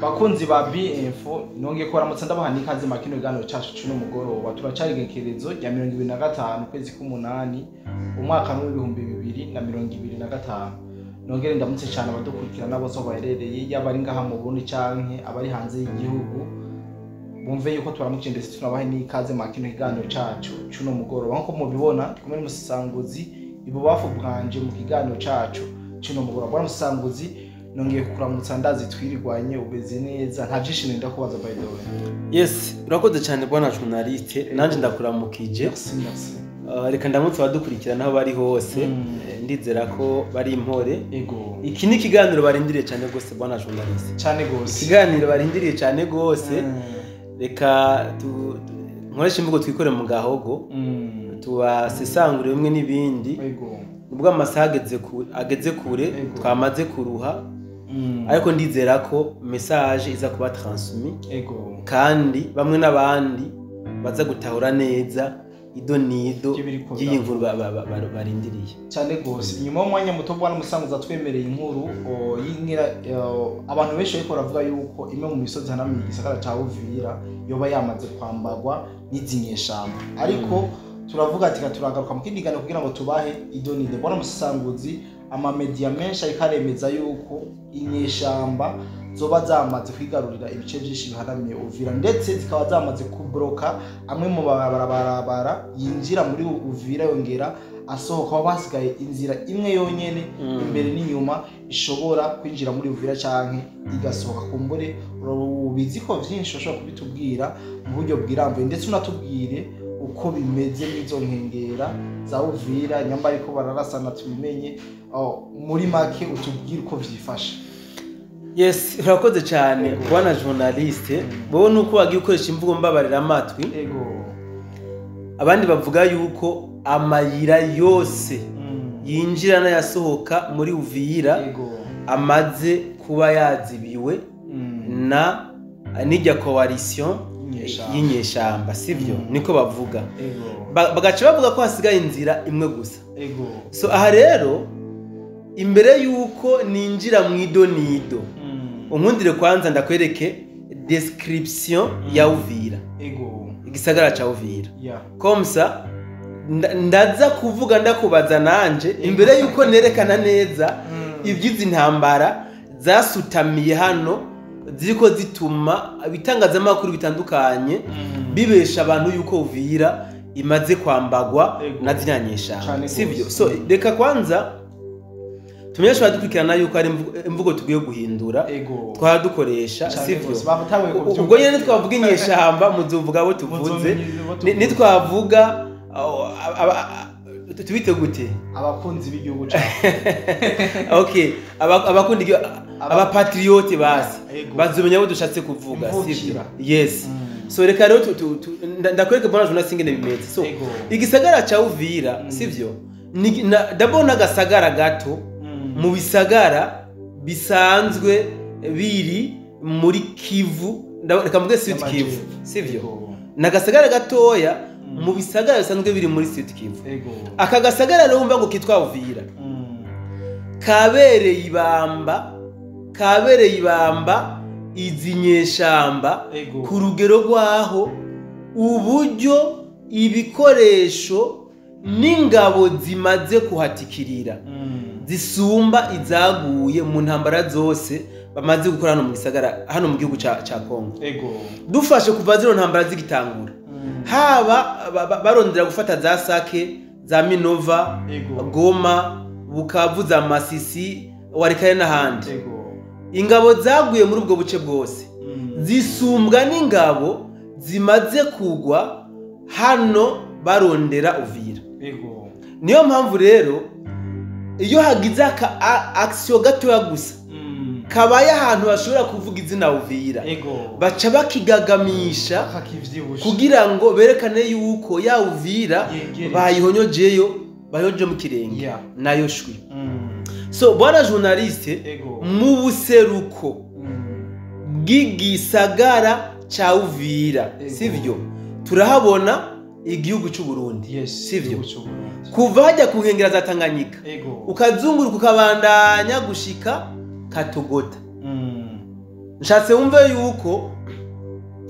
Bakunzi ba BF, nongeye kubaramutsa, ndabaha n'ikaze mu kino kiganiro cacu c'uno mugoroba. Turacari igenekerezo rya 25 ukwezi k'umunani, umwaka w'2025. Nongere ndamutse cyane abadukurikirana bose aho baherereye, yaba ari ngaha mu Burundi canke abari hanze y'igihugu, bumve yuko tubaramukije, ndetse tunabahe n'ikaze mu kino kiganiro cacu c'uno mugoroba. Nk'uko mubibona, ndi kumwe n'umusesanguzi ibubafu bwanje mu kiganiro cacu c'uno mugoroba. Bwana Musesanguzi, nongeye kukuramutsa. Ndazi twirirwanye, umeze neza. Nta vyinshi nenda kubaza, by the way. Yes, urakoze cyane, bwana journaliste, nanjye ndakuramukije. Merci, merci. Reka ndamutse abadukurikirana aho bari hose. Ndizera ko bari impore. Iki ni ikiganiro barindiriye cyane rwose, bwana journaliste. Cyane gose. Ikiganiro barindiriye cyane rwose. Reka nkoreshe imvugo, twikore mu gahogo, tubasesangure bimwe n'ibindi, nubwo amasaha ageze kure, twamaze kuruha, ariko ndizera ko message iza kuba transmis kandi bamwe n'abandi baza gutahura neza ido nido ry'ibiriko ry'iyi nkuru barindiriye. Cyane gose. Inyuma y'umwanya muto, bwana Musanguzi atwemereye inkuru y'inkira abantu benshi bariko baravuga yuko imwe mu misozi ihanamiye igisagara ca Uvira yoba yamaze kwambagwa n'izi nyeshamba, ariko turavuga ati turagaruka mu kindi kiganiro kugira ngo tubahe ido nido. Bwana Musanguzi, amamedia menshi ariko aremeza yuko inyeshamba zoba zamaze kwigarurira ibice vyinshi bihanamiye Uvira, ndetse zikaba zamaze kubroka amwe mu mabarabara yinjira muri Uvira yongera asohoka, aho basigaye inzira imwe yonyene imbere n'inyuma ishobora kwinjira muri Uvira canke igasohoka. Kumbure ubizi ko vyinshi, ushobora kubitubwira mu buryo bwirambuye, ndetse unatubwire uko bimeze n'izo nkengera za Uvira, nyamba ariko bararasana tubimenye. Oh, muri make utubwire uko vyifashe. Yes, urakoze cyane, bwana journaliste. Wowe nuko wagiye ukoresha imvugo mbabarira amatwi. Abandi bavuga yuko amayira yose yinjira n'ayasohoka muri Uvira amaze kuba yazibiwe na n'ijya coalition y'inyeshamba. Y'inyeshamba, sivyo? Niko bavuga. Bagaca bavuga ko hasigaye inzira imwe gusa. So aha rero, imbere yuko ninjira mu ido nido, unkundire kwanza ndakwereke description ya Uvira, igisagara ca Uvira. Comme ça ndaza kuvuga, ndakubaza nanje imbere yuko nerekana neza iby'izi ntambara zasutamiye hano, ziriko zituma ibitangazamakuru bitandukanye bibesha abantu yuko Uvira imaze kwambagwa na ziriya nyeshamba, sivyo? Gose. So reka kwanza tumenyeshe abadukurikirana yuko ari imvugo tugiye guhindura twaba dukoresha, sivyo? Gose. Batanguye kuvyumva. Ubwo nyene nitwavuga inyeshamba, muzovuga abo tuvuze. Muzomenya abo tuvuze. Nitwavuga tubite gute? Abakunzi b'igihugu cacu. Okay, abakunda abapatriote basi bazomenya abo dushatse kuvuga, sivyo? Imvukira. Yes. So reka rero ndakwereke, bwana journaliste, ingene bimeze. So igisagara ca Uvira, sivyo, d'abord n'agasagara gato mu bisagara bisanzwe biri muri Kivu, reka mvuge Sud Kivu, y'Amajepfo. sivyo? N'agasagara gatoya mu bisagara bisanzwe biri muri Sud Kivu. Aka gasagara rero wumva ngo kitwa Uvira, kabereye ibamba izi nyeshamba ku rugero rwaho uburyo ibikoresho n'ingabo zimaze kuhatikirira zisumba izaguye mu ntambara zose bamaze gukora hano mu gisagara, hano mu gihugu ca Kongo. Dufashe kuva zino ntambara zigitangura, haba barondera gufata za Sake, za Minova, Goma, Bukavu, za Masisi, Walikale n'ahandi, ingabo zaguye muri ubwo buce bwose zisumbwa n'ingabo zimaze kugwa hano barondera Uvira. Niyo mpamvu rero iyo hagize aka action gatoya gusa kabaye ahantu bashobora kuvuga izina Uvira, baca bakigagamisha Kakivyibusha. kugira ngo berekane yuko ya Uvira yegereje. bayihonyojeyo, bayihonyoje mu kirenge, nayo shwi. So bwana journaliste, mu buseruko bw'igisagara ca Uvira, sivyo, turahabona igihugu c'u Burundi, sivyo? Igihugu c'u Burundi. Kuva hajya ku nkengera za Tanganyika, ukazunguruka, ukabandanya gushika Katogota. Nshatse wumve yuko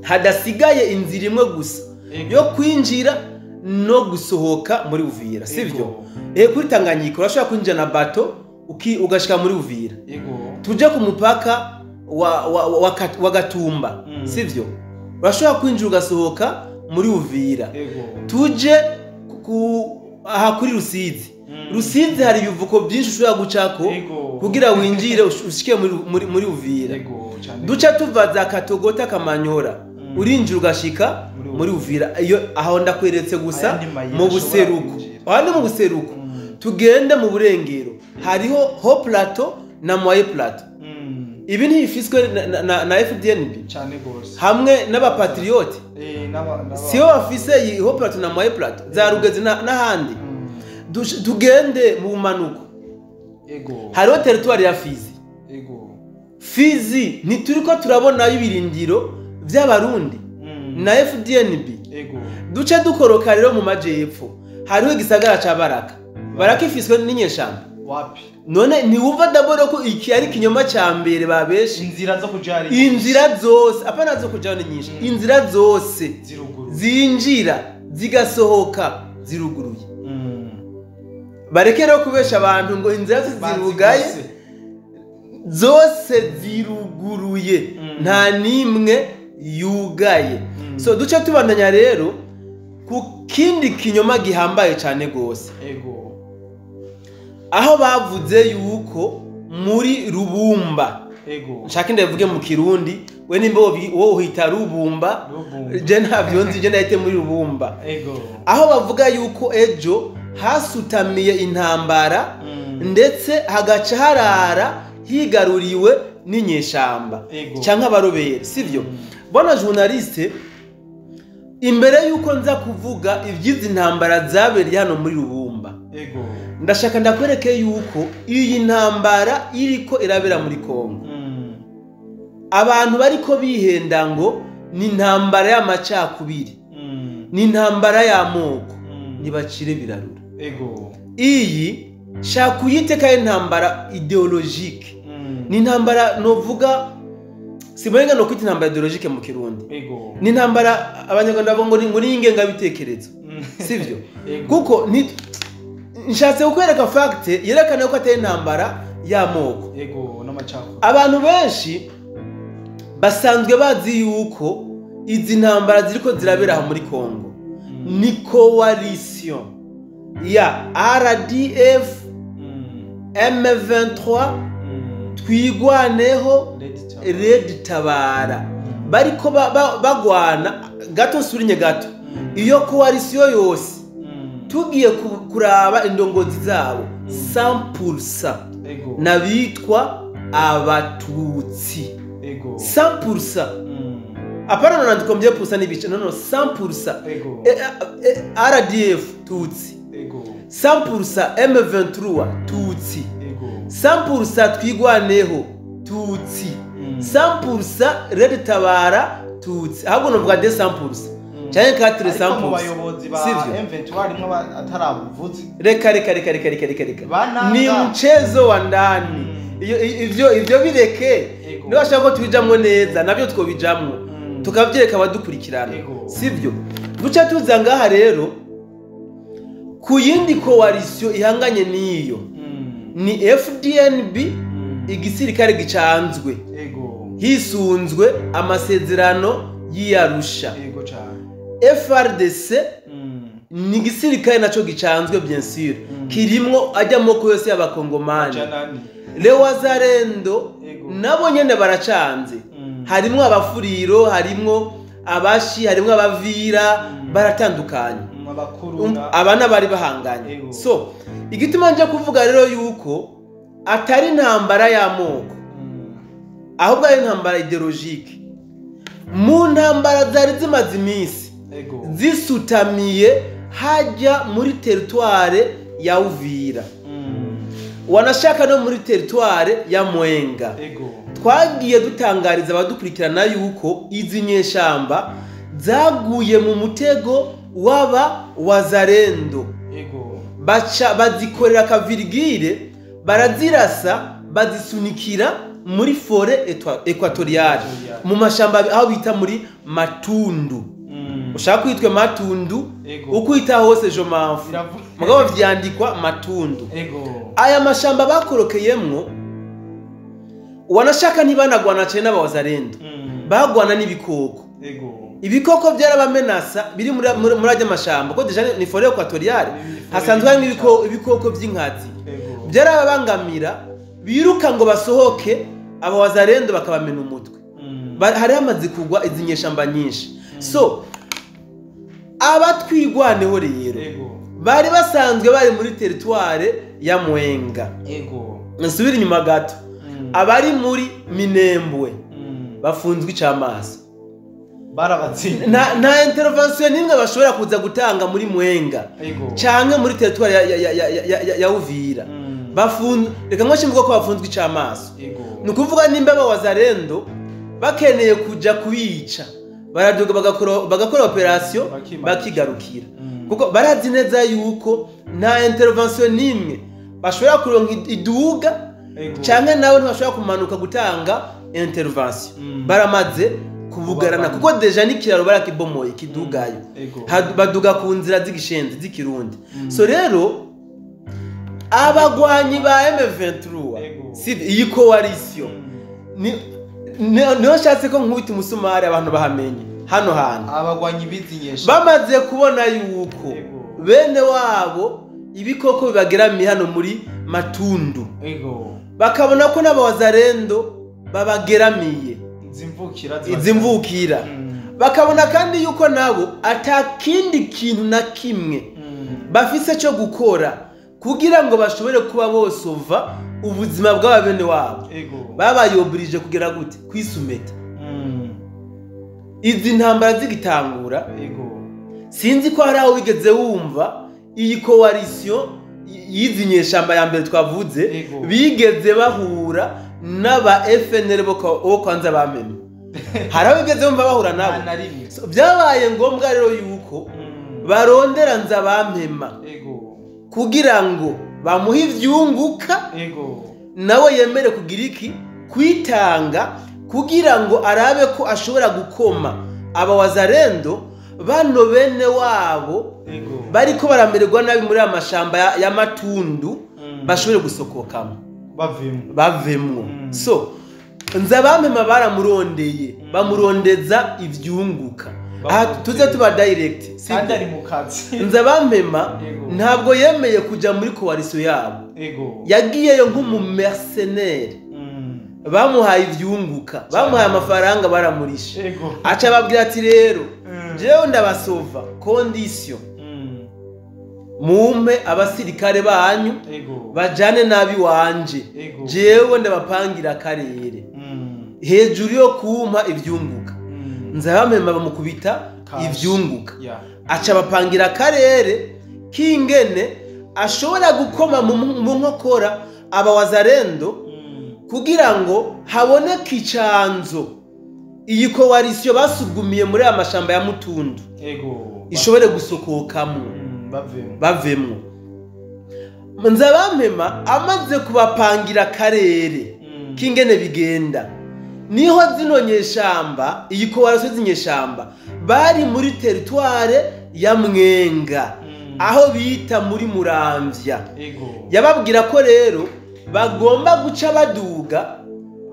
hadasigaye inzira imwe gusa yo kwinjira no gusohoka muri Uvira, sivyo? Kuri Tanganyika urashobora kwinjira na bato ugashika muri Uvira. Tuje ku mupaka wa Gatumba, sivyo? Urashobora kwinjira ugasohoka muri Uvira. Tuje aha kuri Rusizi. Rusizi hari ibivuko byinshi ushobora gucako kugira winjire ushike muri Uvira. Duca tuva za Katogota Kamanyora, urinjira ugashika muri Uvira. Iyo aho ndakweretse gusa mu buseruko. Ahandi mu buseruko tugende mu burengero hariho Haut Plateau na Moyen Plateau. Ibi ntibifiswe na FDNB cyane gose hamwe n'abapatriote siyo bafise Haut Plateau na Moyen Plateau za Rugezi n'ahandi. Tugende mu manuko hariho territoire ya Fizi. Fizi ntituriko turabona ibirindiro by'abarundi na FDNB. Duce dukoroka rero mu majepfo hariho igisagara ca Baraka. Baraka ifiswe n'inyeshamba. Wapi? None ntiwumva d'abord ko iki ari kinyoma ca mbere babeshi. Inzira zo kujari, inzira zose apana zo kujana nyinshi, inzira zose zinjira zigasohoka ziruguruye. Bareke rero kubesha abantu ngo inzira zirugaye, zose ziruguruye, nta nimwe yugaye. So duce tubandanya rero ku kindi kinyoma gihambaye cyane gose. Aho bavuze yuko muri Rubumba, nshaka ndavuge mu Kirundi, we nimba wowe uhita Rubumba, je ntavyo nzi, je ndahite muri Rubumba. Aho bavuga yuko ejo hasutamiye intambara ndetse hagaca harara higaruriwe n'inyeshamba canke abarobere, sivyo? Bwana journaliste, imbere yuko nza kuvuga ibyizi ntambara zabereye hano muri Rubumba, ndashaka ndakwereke yuko iyi ntambara iriko irabera muri Kongo. Abantu bariko bihenda ngo ni intambara y'amacakubiri, ni intambara y'amoko, nibacire birarura. Iyi shaka uyiteka intambara ideologique, ni intambara novuga siboyenga no kwita intambara ideologique mu Kirundi. Ni intambara abanyarwanda bavuga ngo ni ingengabitekerezo, sivyo? Kuko nshatse kukwereka fact yerekana ko atari intambara y'amoko n'amacakubiri. Abantu benshi basanzwe bazi yuko izi ntambara ziriko zirabera muri Kongo ni coalition ya RDF, M23, Twigwaneho, Red Tabara. Bariko bagwana gato surinye gato. Iyo coalition yose tugiye kuraba indongozi zabo 100% nabitwa abatutsi. 100%. Apana nandikombye pusa n'ibice, no 100%. RDF tutsi, 100% M23 tutsi, 100% Twigwaneho tutsi, 100% Red Tabara tutsi. Ahubwo novuga 200% canke 400%. Mu bayobozi ba M23 harimwo atarabuvuze. Reka reka reka reka reka reka reka, ni mchezo wa ndani. Ivyo bireke, niba ko tubijamwo neza nabyo twobijamwo tukabyereka abadukurikirana, sivyo? Duce tuza ngaha rero ku yindi coalition ihanganye niyo ni FDNB, igisirikare gicanzwe hisunzwe amasezerano y'Arusha. FRDC ni igisirikare naco gicanzwe bien sûr, kirimwo ajya moko yose y'abakongomani. Lewazarendo nabo nyene baracanze, harimwo abafuriro, harimwo abashi, harimwo abavira, baratandukanye, abana bari bahanganye. So igituma nje kuvuga rero yuko atari intambara y'amoko, ahubwo ari intambara ideologique. Mu ntambara zari zimaze iminsi zisutamiye hajya muri territoire ya Uvira, wanashaka no muri territoire ya Mwenga. Twagiye dutangariza abadukurikirana yuko izi nyeshamba zaguye mu mutego waba wazarendo, baca bazikorera kavirigire, barazirasa, bazisunikira muri forêt équatoriale, mu mashamba aho bita muri Matundu. Ushaka kwitwa Matundu, ukwita hose je m'en fous, mugabo vyandikwa Matundu. Aya mashamba bakorokeyemwo, wanashaka ntibanagwana cyane n'abawazarendo, bagwana n'ibikoko. Ibikoko byarabamenasa biri muri ajya mashamba, ko déjà ni forêt équatoriale, hasanzwe harimo ibikoko by'inkazi. Byarababangamira, biruka ngo basohoke, abawazarendo bakabamena umutwe. Hari hamaze kugwa izi nyeshamba nyinshi. So abatwigwaneho rero bari basanzwe bari muri territoire ya Mwenga. Nsubira inyuma gato, abari muri Minembwe bafunzwe icamaso, barabatsinda, nta intervention nimwe bashobora kuza gutanga muri Mwenga canke muri territoire ya Uvira. Bafunzwe, reka ngo ko bafunzwe icamaso. Ni ukuvuga nimba abawazarendo bakeneye kuja kubica, baraduga bagakora operation bakigarukira, kuko barazi neza yuko nta intervention nimwe bashobora kuronka iduga, canke nawe ntibashobora kumanuka gutanga intervention. Baramaze kubugarana, kuko déjà n'ikiraro barakibomoye kidugayo, baduga ku nzira z'igishenzi z'ikirundi. So rero abagwanyi ba M23, si iyi coalition, niho nshatse ko nkubita umusumari abantu bahamenye hano hantu. Abagwanyi bizinyesha bamaze kubona yuko bene wabo ibikoko bibageramiye hano muri Matundu, bakabona ko n'abawazarendo babageramiye izimvukira, bakabona kandi yuko nabo atakindi kintu na kimwe bafise cyo gukora kugira ngo bashobore kuba bosova ubuzima bw'aba bene wabo, babayobrije kugera gute kwisumeta. Izi ntambara zigitangura, sinzi ko hari aho wigeze wumva iyi coalition y'izi nyeshamba ya mbere twavuze bigeze bahura n'aba FNL bo kwanza bameme. Hari aho wigeze wumva bahura nabo? Byabaye ngombwa rero yuko barondera nza bampema kugira ngo bamuhe ivyunguka, nawe yemere kugira iki, kwitanga, kugira ngo arabe ko ashobora gukoma abawazarendo bano bene wabo bariko baramererwa nabi muri amashamba ya Matundu, bashobore gusokokamo bavemwo. So nzabampema baramurondeye, bamurondeza ivyunguka. Aha tuze tuba direct, kandi ari mu kazi. Nzabampema ntabwo yemeye kuja muri coalition yabo, yagiyeyo nk'umu mercenaire. Bamuhaye ivyunguka, bamuhaye amafaranga, baramurisha. Aca babwira ati rero jewe ndabasova condition, mumpe abasirikare banyu bajane nabi wanje, jewe ndabapangira akarere hejuru yo kumpa ivyunguka. Nzabampema bamukubita ivyunguka, aca bapangira akarere kingene ashobora gukoma mu nkokora abawazarendo kugira ngo haboneke icanzo iyi coalition basugumiye muri amashamba ya Mutundu ishobore gusokokamo bavemwo. Nzabampema amaze kubapangira akarere kingene bigenda, niho zino nyeshamba, iyi coalition z'inyeshamba bari muri territoire ya Mwenga, aho bita muri Muramvya. Yababwira ko rero bagomba guca baduga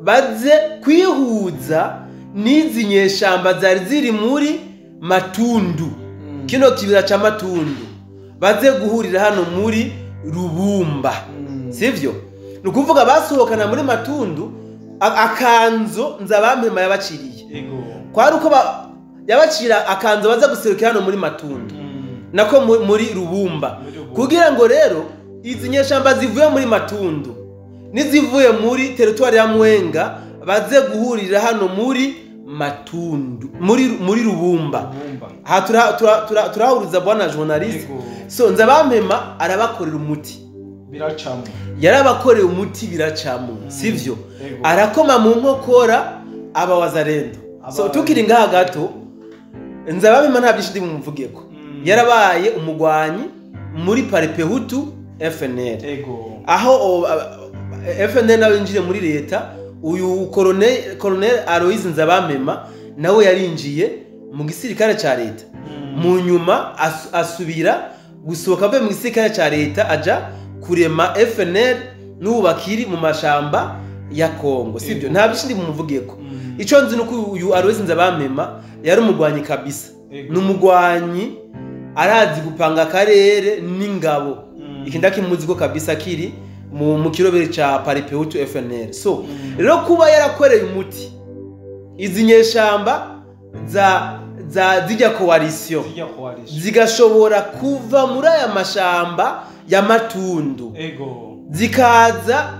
baze kwihuza n'izi nyeshamba zari ziri muri Matundu, kino kibira ca Matundu, baze guhurira hano muri Rubumba. Sivyo? Ni ukuvuga basohokana muri Matundu akanzo Nzabampema yabaciriye, kwari uko yabacira akanzo baza guserukira hano muri Matundu, nako muri Rubumba, kugira ngo rero izi nyeshamba zivuye muri Matundu nizivuye muri territoire ya Mwenga baze guhurira hano muri Matundu, muri Rubumba. Aha turahuriza bwana journaliste. So Nzabampema arabakorera umuti, biracamo, yarabakoreye umuti biracamo, sivyo? Arakoma mu nkokora abawazarendo. So tukiri ngaha gato, Nzabampema nta byinshi ndimumvugeko, yarabaye umugwanyi muri Paripehutu FNL, aho FNL nawe yinjire muri leta Uyu colonel Aloys Nzabampema nawe yarinjiye mu gisirikare ca leta, mu nyuma asubira gusohoka avuye mu gisirikare ca leta aja kurema FNL, n'ubu bakiri mu mashamba ya Kongo, sibyo? Nta bishindi mumuvugiyeko. Ico nzi nuko uyu Aloys Nzabampema yari umugwanyi kabisa. Ni umugwanyi, arazi gupanga akarere n'ingabo. Iki ndakimuzi ko kabisa kiri mu kirobere ca Palipehutu FNL. So rero kuba yarakoreye umuti izi nyeshamba za zijya coalition, Zijya coalition, zigashobora kuva muri aya mashamba ya Matundu, zikaza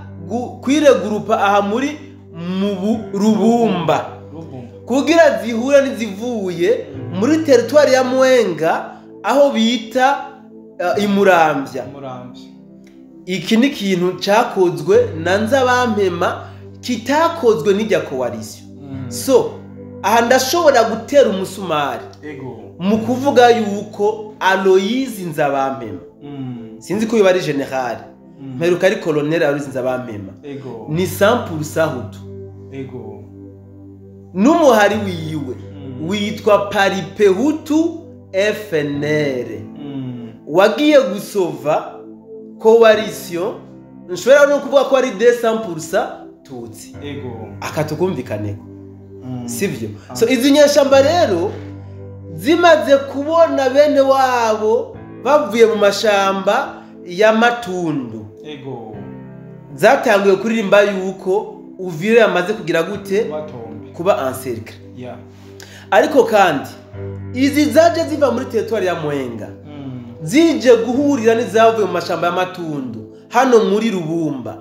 kwiregurupa aha muri mu Rubumba, Rubumba, kugira zihure n'izivuye muri territoire ya Mwenga aho bita Imuramvya. Muramvya. Iki ni ikintu cyakozwe na Nzabampema kitakozwe n'ijya coalition. So aha ndashobora gutera umusumari mu kuvuga yuko Aloys Nzabampema, sinzi ko yoba ari general, mperuka ari colonel Aloys Nzabampema, ni 100% Hutu. N'umuhari wiwe witwa Palipehutu FNL, wagiye gusova coalition, nshobora no kuvuga ko ari 200% Tutsi. Akatukumvikaneko, sivyo? So izi nyeshamba rero zimaze kubona bene wabo bavuye mu mashamba ya Matundu, zatanguye kuririmba yuko Uvira yamaze kugira gute? Kuba encercle. Ariko kandi izi zaje ziva muri territoire ya Mwenga, zije guhurira n'izavuye mu mashamba ya Matundu hano muri Rubumba,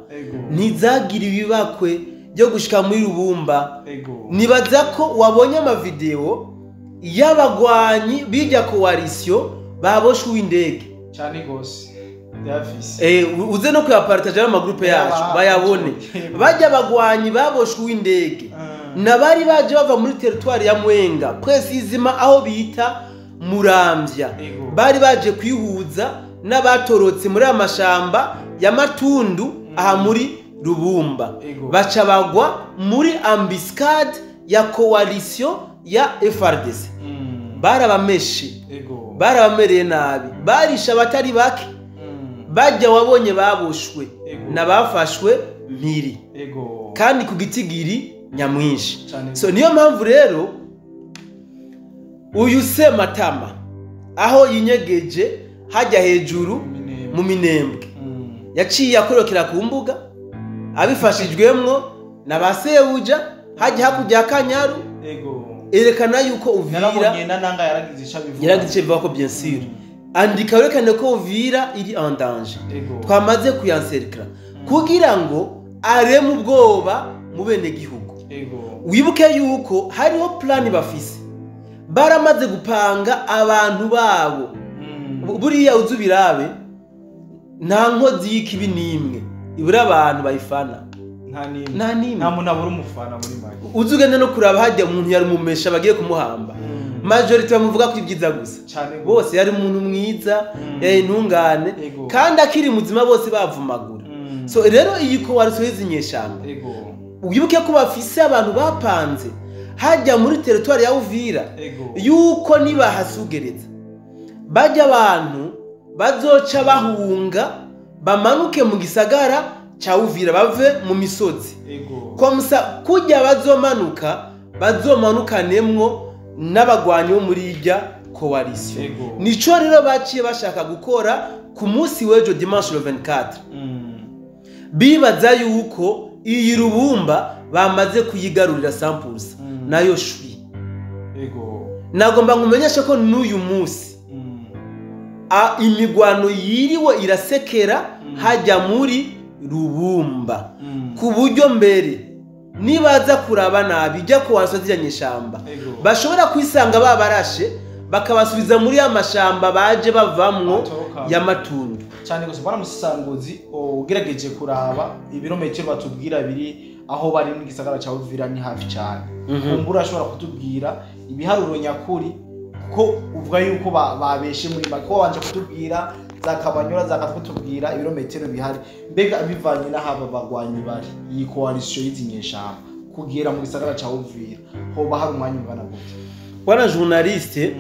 ntizagira ibibakwe byo gushika muri Rubumba. Nibaza ko wabonye amavideo y'abagwanyi bijya coalition baboshwe indege cyane gose. Uze no kuyapartager mu groupe yacu bayabone. Bajya abagwanyi baboshwe indege nabari baje bava muri territoire ya Mwenga, précisément aho bita Muramvya. Bari baje kwihuza n'abatorotse muri amashamba ya Matundu aha muri Rubumba, baca bagwa muri embuscade ya coalition ya FARDC. Barabameshe, barabamereye nabi, barisha abatari bake. Bajya wabonye baboshwe n'abafashwe mpiri, kandi ku gitigiri nyamwinshi. So niyo mpamvu rero uyu Sematama aho yinyegeje hajya hejuru mu Minembwe, yaciye akorokera ku mbuga abifashijwemwo na ba sebuja hajya hakurya Kanyaru. Erekana yuko Uvira yaragize ico ko bien sûr andika werekane ko Uvira iri en danger, twamaze kuyanserikira kugira ngo areme ubwoba mu bene gihugu. Wibuke yuko hariho plan bafise, baramaze gupanga abantu babo. Buriya uzubirabe nta nkozi y'ikibi nimwe ibura abantu bayifana, nta nimwe, nta muntu abura umufana muri make. Uzugende no kuraba hajya umuntu yari umumesha bagiye kumuhamba, majority bamuvuga ko ibyiza gusa bose, yari umuntu mwiza, yari intungane, kandi akiri muzima bose bavumagura. So rero iyi coalition y'izinyeshamba, wibuke ko bafise abantu bapanze hajya muri territoire ya Uvira, yuko nibahasugereza bajya abantu bazoca bahunga bamanuke mu gisagara ca Uvira bave mu misozi. Komsa kujya bazomanuka bazomanukanemwo n'abagwanyi bo muri ijya coalition. Nico rero baciye bashaka gukora ku munsi w'ejo dimanche le 24. Bibaza yuko iyi Rubumba bamaze kuyigarurira 100% nayo shwi. Nagomba nkumenyeshe ko n'uyu munsi imigwano yiriwe irasekera hajya muri Rubumba, ku buryo mbere nibaza kuraba nabi ijya kuwansa zijya nyishamba bashobora kwisanga babarashe bakabasubiza muri ya mashamba baje bavamwo ya Matundu. Cyane gusa bwana Musanguzi, ugerageje kuraba ibirometero batubwira biri aho bari mu gisagara ca Uvira ni hafi cyane. Kumbura ashobora kutubwira ibiharuro nyakuri, kuko uvuga yuko babeshe muri make, ko wanje kutubwira za Kabanyura zakatubwira ibirometero bihari. Mbega bivanye n'ahaba bagwanyi bari iyi coalition y'izi nyeshamba kugera mu gisagara ca Uvira hoba hari umwanya ungana gute? Bwana journaliste,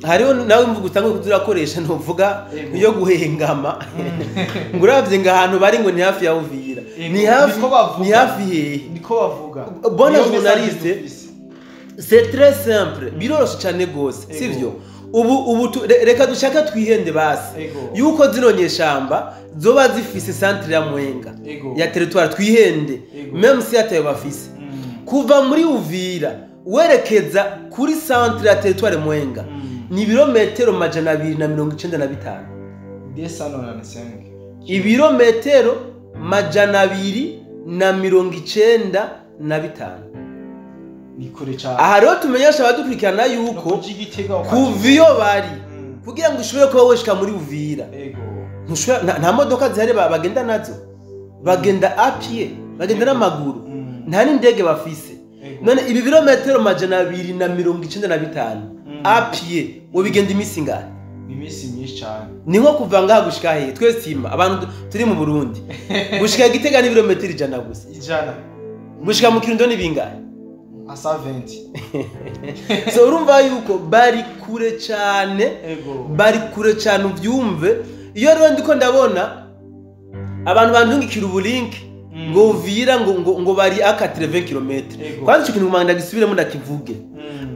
hariho nawe imvugo utangwe kuzurakoresha ntuvuga yo guhengama. Ngo uravye ngo ahantu bari ngo ni hafi ya Uvira. Ni hafi, ni hafi hehe? Niko bavuga. Bwana journaliste, c'est très simple. Biroroshe cyane gose, sivyo? Ubu reka dushaka twihende basi. Yuko zino nyeshamba zoba zifise centre ya Mwenga ya territoire twihende, même si atayo bafise. Kuva muri Uvira werekeza kuri centre ya territoire Mwenga ni ibirometero 295. 295. Ibirometero 295. Ni kure cyane. Aha rero tumenyesha abadukurikirana yuko kuva iyo bari kugira ngo ushobore kuba weshika muri Uvira. Ntushobora, nta modoka zihari bagenda nazo. Bagenda a pied, bagenda n'amaguru. Nta n'indege bafise. None ibi birometero 295 a pied wobigenda imisi ingahe? Imisi myinshi cyane. Ni nko kuva ngaha gushika hehe? Twese abantu turi mu Burundi. Gushika Gitega ni birometero 100 gusa. 100. Gushika mu Kirundo ni bingahe? Asa 20. So urumva yuko bari kure cyane. Bari kure cyane ubyumve. Iyo rero ndiko ndabona abantu bandungikira ubulink ngo Uvira ngo bari a 80 km. Kwanza ico kintu ngomba gisubiremo ndakivuge.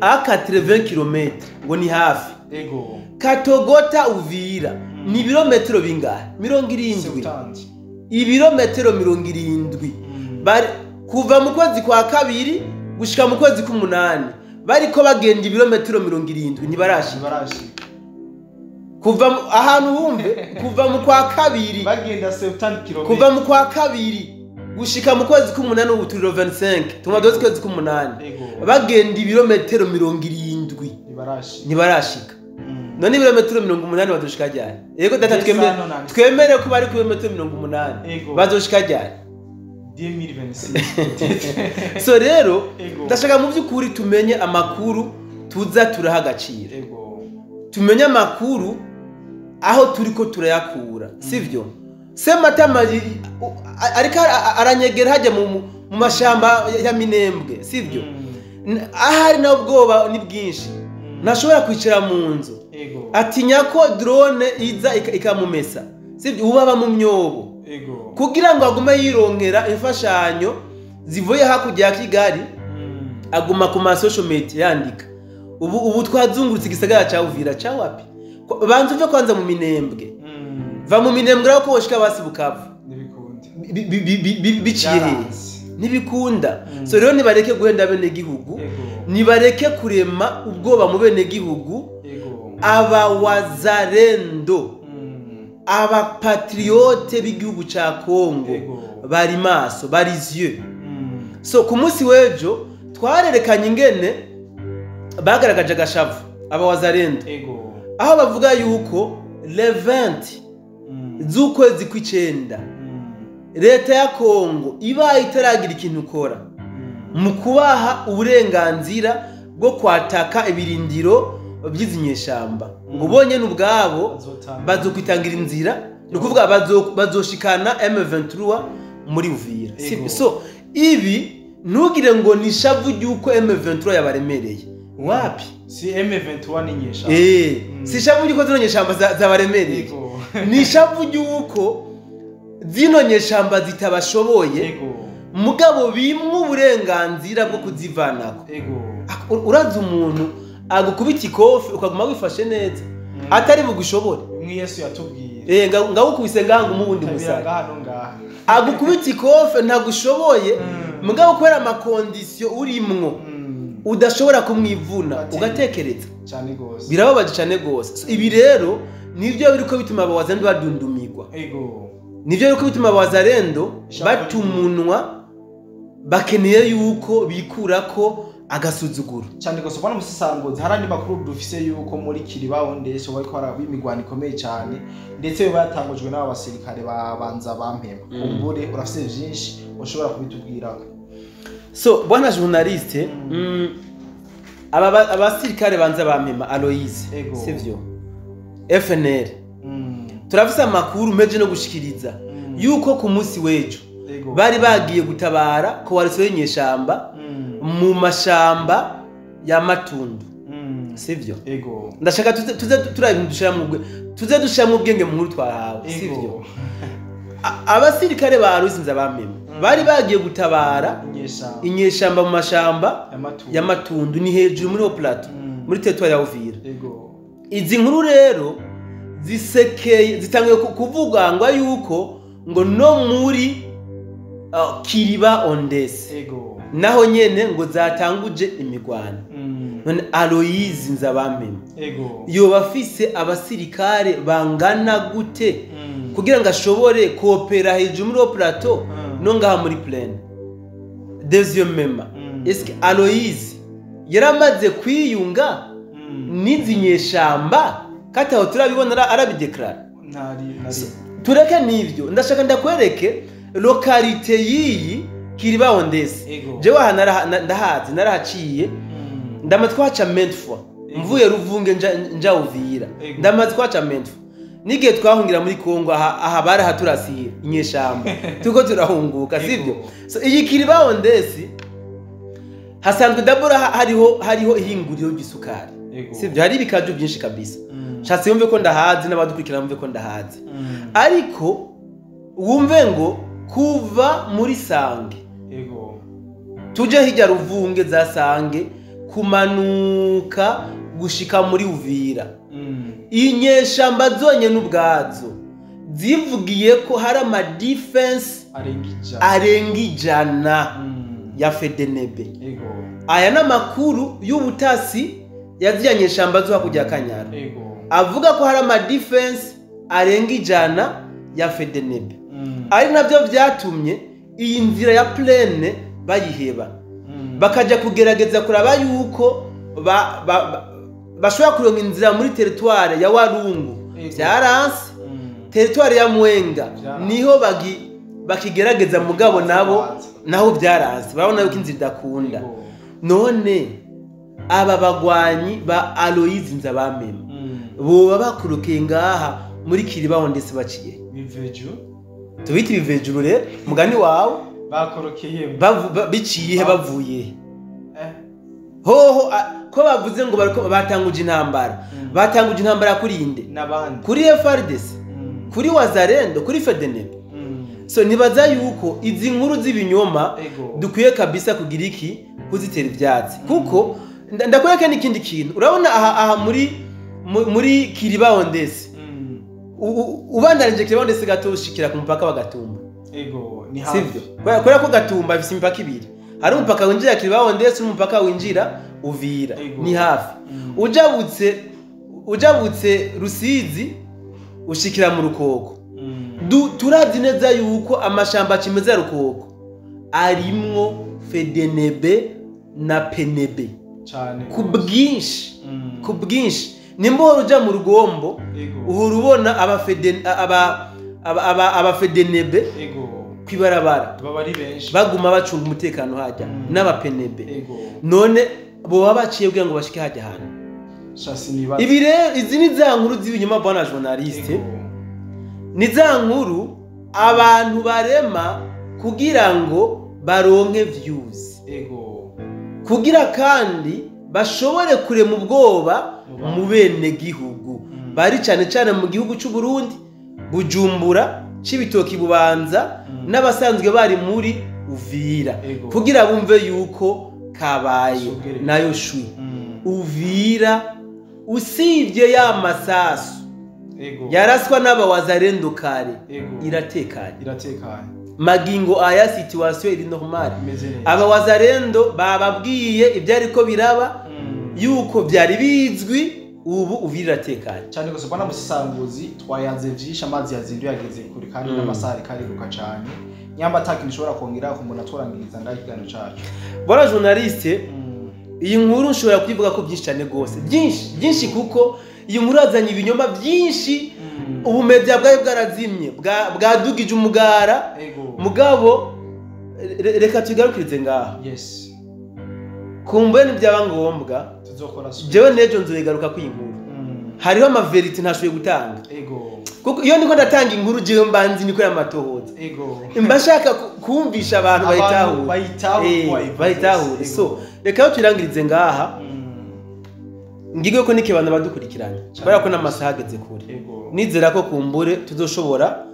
A 80 km ngo ni hafi. Ego. Katogota Uvira ni birometero bingahe? 70. Ibirometero 70. Bari kuva mu kwezi kwa kabiri gushika mu kwezi k'umunani bariko bagenda ibirometero 70 ntibarashika. Kuva ahantu wumve kuva mu kwa kabiri bagenda 70 km. Kuva mu kwa kabiri gushika mu kwezi k'umunani ubu turi 25 tuma dozi kwezi k'umunani bagenda ibirometero 70 ntibarashika. None ibirometero 80 bazoshika ryari? Yego data twemere ko bari ku birometero 80 bazoshika ryari? 2026. So rero ndashaka mu by'ukuri tumenye amakuru tuza turaha agaciro. Tumenye amakuru aho turiko turayakura, sivyo? Sematama ariko aranyegera hajya mu mashamba ya Minembwe, sivyo? Ahari na ubwoba ni bwinshi. Ntashobora kwicara mu nzu. Atinya ko drone iza ikamumesa, sivyo? Ubaba mu myobo. Kugira ngo agume yironkera imfashanyo zivuye hakurya ya Kigali, aguma ku ma social media yandika. Ubu twazungurutse igisagara ca Uvira ca wapi? Banza uve kwanza mu Minembwe. Va mu Minembwe aho woshika basi Bukavu. Nibikunda. Biciye he? Nibikunda. So rero nibareke guhenda bene gihugu, nibareke kurema ubwoba mu bene gihugu. Aba wazarendo, aba patriote b'igihugu ca Kongo bari maso, bari yeux. So ku munsi w'ejo twarerekanye ingene bagaragaje agashavu aba wazarendo. Aho bavuga yuko le 20 z'ukwezi kw'icenda leta ya Kongo iba itaragira ikintu ukora mu kubaha uburenganzira bwo kwataka ibirindiro by'izinyeshamba ngo bonye n'ubwabo bazokwitangira inzira, ni ukuvuga bazoshikana M23 muri Uvira. So ibi ntugire ngo ni shavu ry'uko M23 yabaremereye. Wapi? Si M23 ni nyeshamba. Si shavu ry'uko zino nyeshamba zabaremereye. Ni shavu ry'uko zino nyeshamba zitabashoboye. Mugabo bimwe uburenganzira bwo kuzivanako. Uraza umuntu agukubita ikofi ukaguma wifashe neza atari bugushobore. Mwe Yesu yatubwiye. Ngawukubise ngaha umubundi musaya. Agukubita ikofi ntagushoboye mugabo kubera amakondisiyo urimwo udashobora kumwivuna ugatekereza cyane gose. Birababaje cyane gose. Ibi rero nivyo biriko bituma abawazarendo badundumigwa. Nivyo biriko bituma abawazarendo batumunwa, bakeneye yuko bikurako agasuzuguro cyane gose. Bwana Musasangozi, hari andi makuru dufise yuko muri Kiribaho ndetse bariko barabimigwana ikomeye cyane ndetse batangujwe n'aba basirikare babanza bampema. Umbure urafise byinshi ushobora kubitubwira. So bwana journaliste, abasirikare banza bampema Aloise, sivyo? FNL. Turafise amakuru meje no gushikiriza Yuko ku munsi w'ejo bari bagiye gutabara coalition y'inyeshamba mu mashamba ya Matundu. Sivyo? Ndashaka tuze tuze dushira mu bwenge mu nkuru twahawe, sivyo? Abasirikare ba Aloys Nzabampema bari bagiye gutabara inyeshamba mu mashamba ya Matundu, ni hejuru muri Haut Plateau, muri territoire ya Uvira. Izi nkuru rero zisekeye zitangiye kuvuga ngo yuko ngo no muri Kiriba Ondesi naho nyene ngo zatanguje imigwano. None Aloys Nzabampema yoba afise abasirikare bangana gute kugira ngo ashobore coopérer hejuru muri Haut Plateau no ngaha muri plaine? Deuxièmement, est-ce que Aloys yaramaze kwiyunga n'izi nyeshamba kataho turabibona arabidéclara? Tureke n'ivyo, ndashaka ndakwereke localité yiyi Kiriba Ondesi. Jewe aha ndahazi, narahaciye, ndamaze kuhaca maintes fois mvuye Ruvunge nja Uvira, ndamaze kuhaca maintes fois n'igihe twahungira muri Kongo. Aha barahaturasiye inyeshamba tuko turahunguka, sivyo? So iyi Kiriba Ondesi hasanzwe d'abord hariho ihinguriro ry'isukari, sivyo? Hari ibikaju byinshi kabisa. Nshatse yumve ko ndahazi, n'abadukurikira bumve ko ndahazi. Ariko wumve ngo kuva muri Sange tuje hirya Ruvunge za Sange kumanuka gushika muri Uvira, inyeshamba zonyene ubwazo zivugiye ko hari ama défenses arenga 100 ya FDNB. Aya ni amakuru y'ubutasi yaziriya nyeshamba zo hakurya ya Kanyara, avuga ko hari ama défenses arenga 100 ya FDNB, ari nabyo byatumye iyi nzira ya plaine bayiheba, bakajya kugerageza kuraba yuko bashobora kuronka inzira muri territoire ya Walungu. Byaranse. Territoire ya Mwenga niho bakigerageza, mugabo nabo naho byaranse, barabona yuko inzira idakunda. None aba bagwanyi ba Aloys Nzabampema boba bakurukeye ngaha muri Kiribaho ndetse baciye tubita ibivejuru rero mugani wawe? Bakorokeye. Biciye he, bavuye hoho? Ko bavuze ngo bariko batanguje intambara, batanguje intambara kuri inde? N'abandi. Kuri FARDC, kuri Wazalendo, kuri FDNB? So nibaza yuko izi nkuru z'ibinyoma dukwiye kabisa kugira iki, kuzitera ivyatsi, kuko ndakwereka n'ikindi kintu. Urabona aha muri Kiribaho ndetse ubandanije Kiribaho ndetse gato ushikira ku mupaka wa Gatumba. Ego, ni hafi. Sivyo? Kubera ko Gatumba ifise imipaka ibiri, hari umupaka winjira Kiribaho ndetse n'umupaka winjira Uvira. Ni hafi. Ujabutse Rusizi ushikira mu Rukoko. Turazi neza yuko amashamba cimeza ya Rukoko arimwo FDNB na PNB cane ku bwinshi, ku bwinshi. Nimba uhora uja mu Rugombo, uhora ubona aba FDNB kwibarabara. Baba ari benshi. Baguma bacunga umutekano hajya n'aba PNB. None boba baciye kugira ngo bashike hajya hantu? Shasi nibaza. Ibi rero, izi ni za nkuru z'ibinyoma, bwana journaliste. Ni za nkuru abantu barema kugira ngo baronke views, kugira kandi bashobore kurema ubwoba Mu bantu. mu bene gihugu bari cyane cyane mu gihugu cy'u Burundi, Bujumbura, Cibitoki, Bubanza, n'abasanzwe bari muri Uvira, kugira bumve yuko kabaye. Sugere. Nayo shwi Uvira, usibye ya masasu yaraswa n'abawazarendo kare, iratekanye. Iratekanye. Magingo aya situation iri normale. Imeze neza. Abawazarendo bababwiye ibyo ariko biraba, yuko byari bizwi, ubu Uvira iratekanye. Cyane gusa, bwana musesanguzi, twayanze vyinshi, amazi yazinduye ageze kure kandi n'amasaha ariko ariruka cyane. Nyamba atakintu ushobora kongera ku muntu aturangiriza ngaho ikiganiro cacu? Bwana journaliste, iyi nkuru nshobora kuyivuga ko byinshi cyane rwose, byinshi byinshi, kuko iyi nkuru yazanye ibinyoma byinshi. Ubu media bwari bwarazimye, bwadugije umugara. Mugabo reka tugarukirize ngaha. Kumbe ntibyaba ngombwa Tuzokora jewe n'ejo nzoyigaruka ku iyi nkuru. Hariho ama vérités ntashoboye gutanga, kuko iyo ndiko ndatanga inkuru, jewe mbanzi niko y'amatohoza, mba nshaka kumvisha abantu Abantu bayitahure. bayitahure uko wayivuze. Bayitahure. So reka yo turangirize ngaha. Ngige ko nike abantu badukurikiranye, kubera ko n'amasaha ageze kure. Nizera ko kumbure tuzoshobora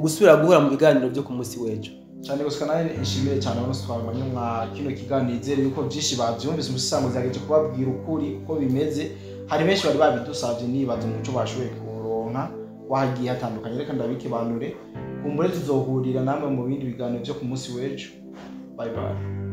gusubira guhura mu biganiro byo ku munsi w'ejo. Cyane gusa nawe nshimire cyane abantu twabanye mwa kino kiganiro. Nizere yuko byinshi babyumvise. Umusisango zyageje kubabwira ukuri uko bimeze. Hari benshi bari babidusabye, nibaza umuco bashoboye kuronka wahagiye hatandukanye. Reka ndabikebanure, kumbure tuzohurira namwe mu bindi biganiro byo ku munsi w'ejo. Bye bye.